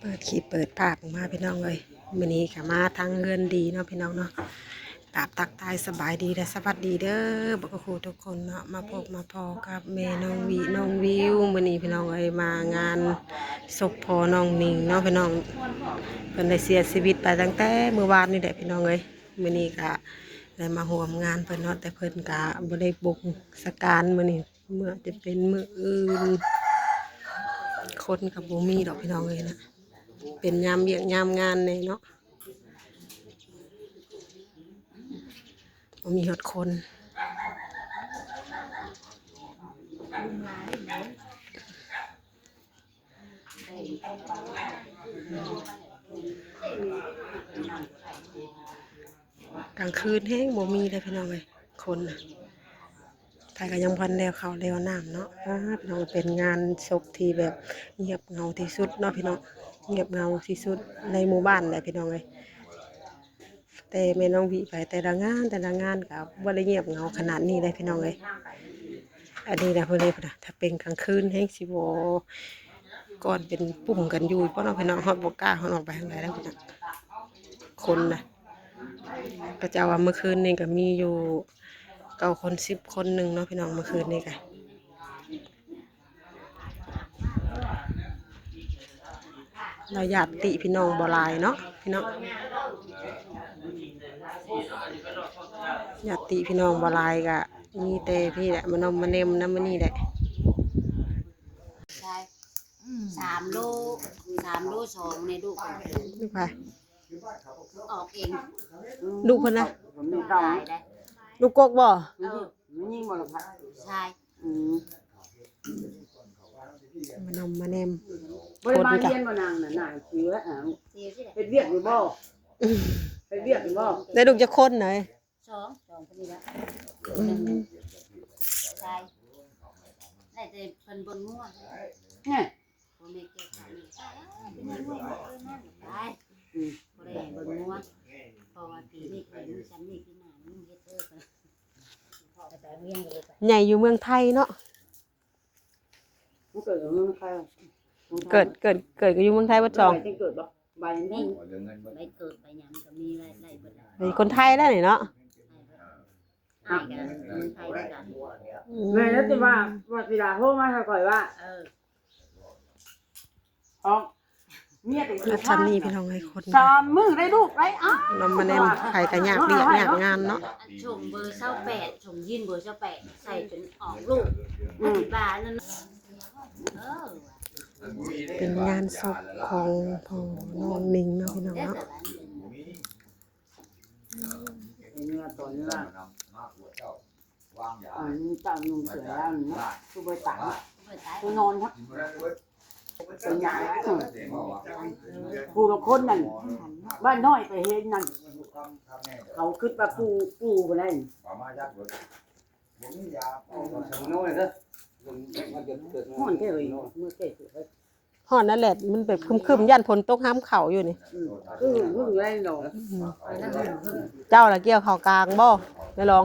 ເປີດຄລິບເປີດພາບອອກມາພີ່ນ້ອງເອີຍ, ມື້ນີ້ກໍມາທາງເຮືອນດີເນາະພີ່ນ້ອງເນາະ. ກາບທັກທາຍສະບາຍດີ ແລະ ສະຫວັດດີເດີ ເບິດຄູ່ທຸກຄົນເນາະ. ມາພົບມາພໍ້ກັບແມ່ນ້ອງວິ ນ້ອງວິວ ມື້ນີ້ພີ່ນ້ອງເອີຍ ມາງານສົບພໍ່ນ້ອງນິງເນາະພີ່ນ້ອງ. ເພິ່ນໄດ້ເສຍຊີວິດໄປຕັ້ງແຕ່ມື້ວານນີ້ແຫຼະພີ່ນ້ອງເອີຍ. ມື້ນີ້ກະໄດ້ມາຮ່ວມງານເພິ່ນເນາະ, ແຕ່ເພິ່ນກະບໍ່ໄດ້ບົງສະການມື້ນີ້, ເມື່ອຈະເປັນມື້ອື່ນ. ຄົນກໍບໍ່ມີດອກພີ່ນ້ອງເອີຍນະ, ເປັນຍາມວຽກຍາມງານແດ່ເນາະ, ບໍ່ມີຮອດຄົນ. ກາງຄືນແຮງບໍ່ມີເລີຍພີ່ນ້ອງເອີຍ, ຄົນນະ ໃຜກໍຍັງບໍ່ທັນແລ້ວເຂົ້າແລ້ວນ້ຳເນາະ. ອ້າ ພີ່ນ້ອງ, ເປັນງານສົບທີ່ແບບງຽບເຫງົາທີ່ສຸດເນາະພີ່ນ້ອງ, ງຽບເຫງົາທີ່ສຸດໃນໝູ່ບ້ານແຫຼະພີ່ນ້ອງເອີຍ. ແຕ່ແມ່ນ້ອງວິໄປແຕ່ລະງານ ແຕ່ລະງານກໍບໍ່ໄດ້ງຽບເຫງົາຂະໜາດນີ້ເລີຍພີ່ນ້ອງເອີຍ. ອັນນີ້ນະ ເພິ່ນເລີຍ ຖ້າເປັນກາງຄືນແຮງຊິບໍ່ ກ່ອນເປັນປຸ່ມກັນຢູ່ບໍ່ເນາະພີ່ນ້ອງ, ຮອດບໍ່ກ້າ ຮອດອອກໄປທາງໃດແລ້ວພຸ້ນນະ. ຄົນນະ ເຂົາເຈົ້າວ່າມື້ຄືນນີ້ກໍມີຢູ່ເກົ້າຄົນ ສິບຄົນໜຶ່ງເນາະພີ່ນ້ອງ, ມື້ຄືນນີ້ກໍ ລະຍາດຕິພີ່ນ້ອງບໍ່ຫຼາຍເນາະພີ່ນ້ອງ, ຍາດຕິພີ່ນ້ອງບໍ່ຫຼາຍ ກະມີແຕ່ພີ້ແຫຼະ ມານົມມາແນມນຳມື້ນີ້ແຫຼະ. ສາມໂລ ສາມໂລສອງ ໃນລູກ ລູກໃຜ? ອອກເອງ ລູກເພິ່ນນະ? ລູກກົກບໍ່? ເອີ ຍິງບໍ່ລະ? ຊາຍ. ອືມ ມານົມມາແນມ ບໍ່ໄດ້ມາຮຽນບໍ່ນາງນະ? ນາງຊິວແລ້ວ ເຮັດວຽກຢູ່ບໍ່? ເຮັດວຽກຢູ່ບໍ່? ໄດ້ລູກຈັກຄົນນະ? ສອງ ສອງຄົນນີ້ລະ. ອືມ ຊາຍ ໄດ້ແຕ່ເພິ່ນເບິ່ງງົວ ແນ່ ພໍ່ແມ່ກ່ຽວເຂົ້ານີ້ ຕາຍ ເປັນງົວ ຕາຍ. ອືມ ບໍ່ໄດ້ເບິ່ງງົວ ເພາະວ່າປີນີ້ເພິ່ນມີຊ່ຳນີ້ ປີໜ້າມັນເຮັດເດີ. ໃຫຍ່ຢູ່ເມືອງໄທເນາະ. ມັນເກີດຢູ່ເມືອງໄທ ເກີດ ເກີດ ເກີດຢູ່ເມືອງໄທເບິດສອງ. ໃບເກີດບໍ່? ໃບນັ້ນ ໃບເກີດໃບຫຍັງກໍມີ ໄດ້ ໄດ້ເບິດແລ້ວ. ເປັນຄົນໄທແລ້ວນີ້ເນາະ. ອ້າຍກໍເມືອງໄທຄືກັນ. ອືມ ແມ່ນແລ້ວ ແຕ່ວ່າ ວ່າສິລາໂທມາຫາຂ້ອຍວ່າ ເອີ ອອກ ເມຍໄປກິນ ແລ້ວຊ່ຳນີ້ພີ່ນ້ອງເອີຍ ຄົນ ສາມມື້ໄດ້ລູກໄດ້. ອ້າວ ນຳມາແນມ ໃຜກໍຍາກວຽກຍາກງານເນາະ. ສົ່ງເບີຊາວແປດ ສົ່ງຍິນເບີຊາວແປດ ໃສ່ຈົນອອກລູກ ອືມ ອະທິບາຍນັ້ນ. ເອີ ເປັນງານສົບຂອງພໍ່ນ້ອງນິງເນາະ ພີ່ນ້ອງເນາະ. ເມື່ອຕອນນີ້ວ່າ ອັນເຈົ້າໜຸ່ມເສືອລາວນີ້ເນາະ ຄືບໍ່ຕາຍ ຄືນອນເນາະ ເປັນຫຍັງ? ຜູ້ລາງຄົນນັ້ນ ບ້ານນ້ອຍໄປເຫັນນັ້ນ ເຂົາຄິດວ່າປູ່ ປູ່ຜູ້ໃດ. ຮ້ອນແທ້ເອີຍ ເມື່ອແກ້ ຮ້ອນນັ້ນແຫຼະ ມັນແບບຄຶມໆ ຢ້ານຝົນຕົກຫ້າມເຂົ້າຢູ່ນີ້. ອືມ ຄືຫຶ້ງໆ ໄດ້ເນາະ. ເຈົ້າລະກ່ຽວເຂົ້າກາງບໍ່ ໄດ້ລອງ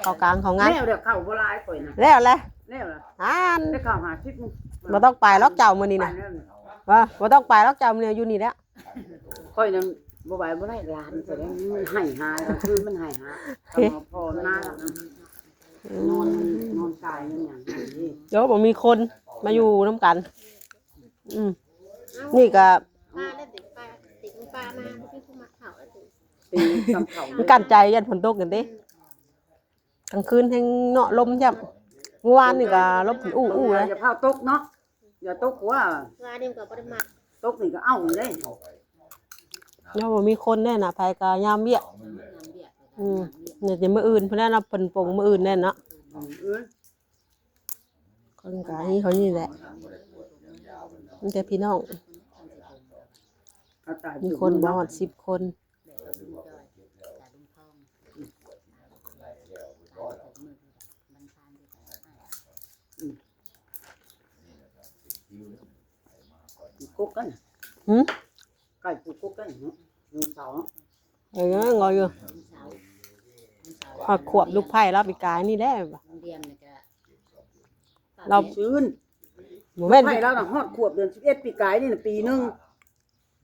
ເຂົ້າກາງເຂົ້າງານ? ແລ້ວ ແລ້ວ ເຂົ້າບໍ່ຫຼາຍຂ້ອຍນະ. ແລ້ວແຫຼະ ແລ້ວລະ ອ່ານ ໄດ້ເຂົ້າຫ້າສິບ. ບໍ່ຕ້ອງໄປລອກເຈົ້າມື້ນີ້ນະ ບໍ່ ບໍ່ຕ້ອງໄປລອກເຈົ້າມື້ນີ້ ຢູ່ນີ້ແຫຼະ. ຂ້ອຍນັ້ນບໍ່ໄຫວ ບໍ່ໄດ້ ຫຼານຂ້ອຍນັ້ນມັນໄຫ້ຫາ ກາງຄືນມັນໄຫ້ຫາ ເອີ ພໍ່ນາ ອືມ ນອນ ນອນກາຍນອນຫຍັງນີ້. ໂອ້ ບໍ່ມີຄົນມາຢູ່ນຳກັນ. ອືມ ນີ້ກະ ປາແລ້ວຕິ ປາຕິ ປາມາ ບໍ່ມີຜູ້ມາເຂົ້າແລ້ວຕິ ມັນກັ້ນໃຈຢ້ານຝົນຕົກກັນເດ້. ກາງຄືນແຮງເນາະ ລົມຈ້ຳ ມື້ວານນີ້ກະລົມອູ້ໆ ເລີຍ. ຢ່າພາວຕົກເນາະ ຢ່າຕົກ ເພາະວ່າວານນີ້ກໍບໍ່ໄດ້ມັກ ຕົກນີ້ກໍເອົາຢູ່ເດ້. ຍັງບໍ່ມີຄົນແນ່ນະ ໃຜກໍຍາມວຽກ. ອືມ ນີ້ຈະມື້ອື່ນພຸ້ນແຫຼະເນາະ ເພິ່ນປົງມື້ອື່ນແນ່ເນາະ. ອືມ ຄົນກໍມີເທົ່ານີ້ແຫຼະ ມີແຕ່ພີ່ນ້ອງ ມີຄົນບໍ່ຮອດສິບຄົນ. ອືມ ກົກກັນ ຫືມ ໄກ່ປູກກົກກັນເນາະ ເສົາ. ເອີ ງໍຢູ່ ຮອດຂວບລູກໃພ້ລາວປີກາຍນີ້ແຫຼະ. ລາວ ບໍ່ແມ່ນ ລູກໃພ້ລາວນະ ຮອດຂວບເດືອນສິບເອັດ ປີກາຍນີ້ນະ ປີໜຶ່ງ.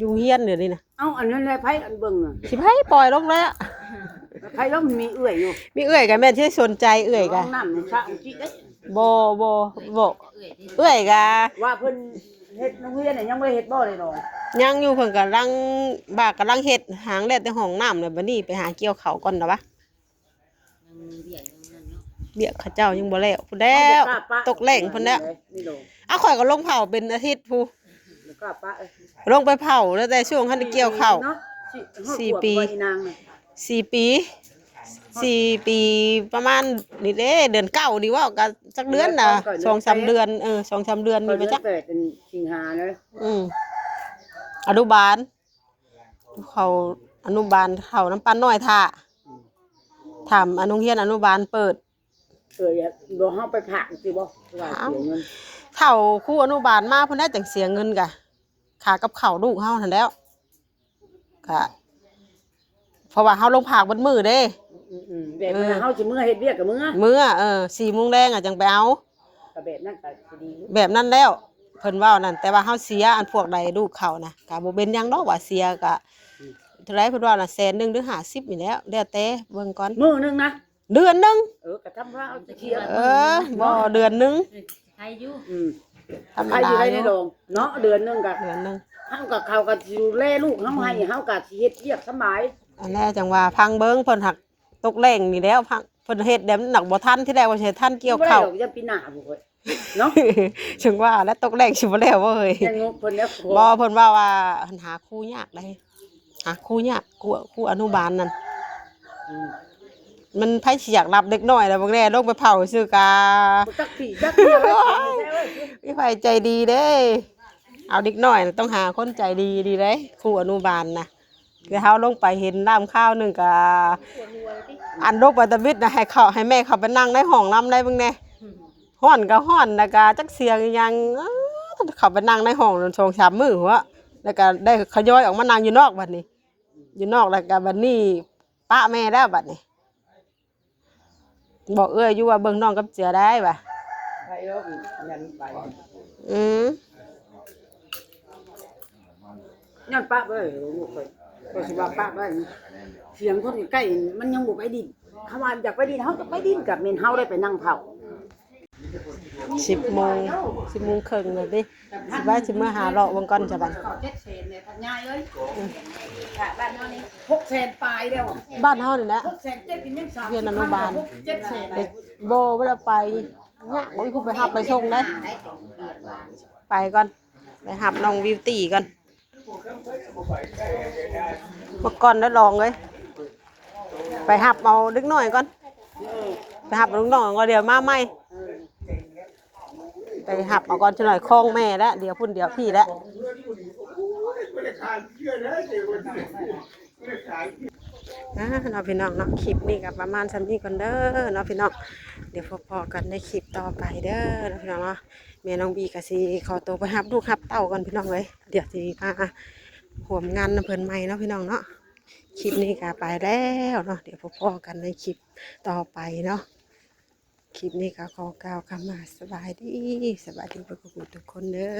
ຢູ່ໂຮງຮຽນດຽວນີ້ນະ. ເອົ້າ ອັນນັ້ນແຫຼະ ໃຜອັນເບິ່ງນະ ຊິໃຜປ່ອຍລົງແລ້ວ. ໃຜລະ ມີເອື້ອຍຢູ່ ມີເອື້ອຍກໍແມ່ນຊິສົນໃຈເອື້ອຍກໍ ຫ້ອງນ້ຳນີ້ສະອາດເດ້. ບໍ່ ບໍ່ ບໍ່ ເອື້ອຍກໍ ວ່າເພິ່ນເຮັດໂຮງຮຽນນະ ຍັງບໍ່ໄດ້ເຮັດບໍ່ເດນ້ອງ? ຍັງຢູ່ ເພິ່ນກຳລັງ ວ່າກຳລັງເຮັດ ຫາງແລ້ວແຕ່ຫ້ອງນ້ຳ ແລ້ວບັດນີ້ໄປຫາກ່ຽວເຂົ້າກ່ອນລະວະ. ຍັງວຽກຍັງນັ້ນເນາະ ວຽກເຂົາເຈົ້າຍັງບໍ່ແລ້ວພຸ້ນແລ້ວ ເຮົາບໍ່ກ້າປະ ຕົກແລ້ງພຸ້ນແລ້ວ. ນີ້ໂດ ອາ ຂ້ອຍກໍລົງເຜົາເປັນອາທິດພຸ້ນ ບໍ່ກ້າປະເອີຍ ລົງໄປເຜົາຕັ້ງແຕ່ຊ່ວງທັນໄດ້ກ່ຽວເຂົ້າເນາະ. ສີ່ປີ ສີ່ປີ ສີ່ປີ ປະມານນີ້ເດ້ ເດືອນເກົ້ານີ້ເວົ້າ ກໍຈັກເດືອນນະ ສອງສາມເດືອນ ເອີ ສອງສາມເດືອນນີ້ ມາຈັກ ແປດ ສິງຫາເນາະ. ອືມ ອະນຸບານ ເຂົ້າອະນຸບານ ເຂົ້ານຳປ້ານ້ອຍຖ້າ ອືມ ຖ້າອັນໂຮງຮຽນອະນຸບານເປີດ. ເອີ ບໍ່ ເຮົາໄປຝາກຊິບໍ່ ວ່າເສຍເງິນ ເຖົ້າຄູອະນຸບານມາພຸ້ນແຫຼະ ຈັ່ງເສຍເງິນກະ ຄ່າກັບເຂົ້າລູກເຮົາຫັ້ນແຫຼ້ວ ກະ ເພາະວ່າເຮົາລົງຝາກເບິດມື້ເດ້. ອືມໆ ແບບ ເອີ ເຮົາຊິເມືອເຮັດວຽກກະເມືອ ເມືອ ເອີ ສີ່ໂມງແລງອະ ຈັ່ງໄປເອົາ. ກໍແບບນັ້ນກໍຊິດີຢູ່ ແບບນັ້ນແລ້ວ ເພິ່ນເວົ້ານັ້ນ. ແຕ່ວ່າເຮົາເສຍອັນພວກໃດລູກເຂົານະ ກໍບໍ່ເປັນຫຍັງດອກ ວ່າເສຍກໍ ອືມ ເທົ່າໃດເພິ່ນເວົ້ານະ ແສນໜຶ່ງ ຫຼື ຫ້າສິບນີ້ແຫຼ້ວ ແລ້ວແຕ່ເບິ່ງກ່ອນ. ມື້ໜຶ່ງນະ ເດືອນໜຶ່ງ ເອີ ກໍທຳວ່າເອົາເສຍ ເອີ ບໍ່ ເດືອນໜຶ່ງ ເອີ ໃຄຢູ່ ອືມ ທຳມະດາຢູ່ໄດ້ ຢູ່ໃນດອງເນາະ ເດືອນໜຶ່ງກໍ ເດືອນໜຶ່ງ ເຮົາກໍ ເຂົາກໍຊິດູແລລູກເຮົາໃຫ້ ອືມ ເຮົາກໍຊິເຮັດວຽກສະບາຍ. ອັນແຫຼະ ຈັ່ງວ່າຟັງເບິ່ງ ເພິ່ນຫາກ ຕົກແລ້ງນີ້ແລ້ວ ພັງ ເພິ່ນເຮັດແບບນັ້ນນະ ບໍ່ທັນ ທີແລກວ່າຊິໃຫ້ທັນກ່ຽວເຂົ້າ ບໍ່ໄດ້ດອກ ຢ້ານປີໜ້າພຸ້ນເວີ້ຍເນາະ. ເຊິ່ງວ່າແລ້ວ ຕົກແລ້ງຊິບໍ່ແລ້ວບໍ່ເຮີ້ຍ ຍັງງົບເພິ່ນແລ້ວ. ບໍ່ ເພິ່ນເວົ້າວ່າ ຫາຄູຍາກໃດ໋ ຫາຄູຍາກ ຄູ ຄູອະນຸບານນັ້ນ ອືມ ມັນໃຜຊິຢາກຮັບເດັກນ້ອຍລະ ເບິ່ງແດ່ ລົງໄປເຜົາຊື່ກາ ບໍ່ຈັກຜີຈັກເມຍເລີຍ. ມີໃຜໃຈດີເດ້ ເອົາເດັກນ້ອຍ ຕ້ອງຫາຄົນໃຈດີດີເດ້ ຄູອະນຸບານນະ. ແຕ່ເຮົາລົງໄປເຫັນນ້ຳຄາວໜຶ່ງກະ ອັນ ລົງໄປຕະບິດນະ ໃຫ້ເຂົາ ໃຫ້ແມ່ເຂົາໄປນັ່ງໃນຫ້ອງນຳໄດ້ເບິ່ງແດ່. ຮ້ອນກໍຮ້ອນ ແລ້ວກະຈັກສຽງອີ່ຫຍັງ ເອີ ເຂົ້າໄປນັ່ງໃນຫ້ອງສອງສາມມື້ພຸ້ນ ແລ້ວກະໄດ້ຂະຫຍອຍອອກມານັ່ງຢູ່ນອກບັດນີ້ ຢູ່ນອກ ແລ້ວກະບັດນີ້ປະແມ່ແລ້ວບັດນີ້. ບອກເອື້ອຍຢູ່ວ່າເບິ່ງນ້ອງກັບເຈຍໄດ້ວ່າ ໄປແລ້ວ ຍັນໄປ ອືມ ຍ້ອນປະໄວ້ ຂ້ອຍ ຂ້ອຍຊິວ່າປະໄວ້ ສຽງຄົນໃກ້ໆ ມັນຍັງບໍ່ໄປດິນ ຄຳວ່າຢາກໄປດິນ ເຮົາກໍໄປດິນ ກໍແມ່ນເຮົາໄດ້ໄປນັ່ງເຝົ້າ. ສິບໂມງ ສິບໂມງເຄິ່ງແລ້ວເດ້ ຊິວ່າຊິເມືອຫາເລາະເບິ່ງກ່ອນຊະບັດ. ເຂົ້າເຈັດແສນແລ້ວ ພັດຍາຍເອີຍ ອືມ ບ້ານເຮົານີ້ ຫົກແສນປາຍແລ້ວ ບ້ານເຮົານີ້ແຫຼະ ຫົກແສນເຈັດ ຍັງສາມສິບພັນ ຮຽນອະນຸບານ ຫົກເຈັດແສນ ເອີ ບໍ່ ບໍ່ໄດ້ໄປ ຍາກ ບໍ່ມີຜູ້ໄປຮັບໄປສົ່ງເດ້. ໄປກ່ອນ ໄປຮັບນ້ອງບິວຕີກ່ອນ ມາກ່ອນເດີລອງເອີຍ ໄປຮັບເອົາເດັກນ້ອຍກ່ອນ ໄປຮັບເອົາເດັກນ້ອຍກ່ອນ ດຽວມາໃໝ່ ໄປຮັບເອົາກ່ອນ ຈັກໜ້ອຍຄອງແມ່ແລ້ວ ດຽວພຸ້ນດຽວພີ້ແລ້ວ. ອ່າ ເນາະ ພີ່ນ້ອງເນາະ ຄລິບນີ້ກໍປະມານສ່ຳນີ້ກ່ອນເດີເນາະ ພີ່ນ້ອງ ດຽວພົບພໍ້ກັນໃນຄລິບຕໍ່ໄປເດີເນາະ ພີ່ນ້ອງເນາະ. ແມ່ນ້ອງບີກໍຊິຂໍໂຕໄປຮັບລູກຮັບເຕົ້າກ່ອນ ພີ່ນ້ອງເອີຍ ດຽວຊິມາຮ່ວມງານນຳເພິ່ນໃໝ່ເນາະ ພີ່ນ້ອງເນາະ. ຄລິບນີ້ກໍໄປແລ້ວເນາະ ດຽວພົບພໍ້ກັນໃນຄລິບຕໍ່ໄປເນາະ. ຄລິບນີ້ກໍຂໍກ່າວຄຳວ່າສະບາຍດີ ສະບາຍດີເບິດທຸກຄົນເດີ.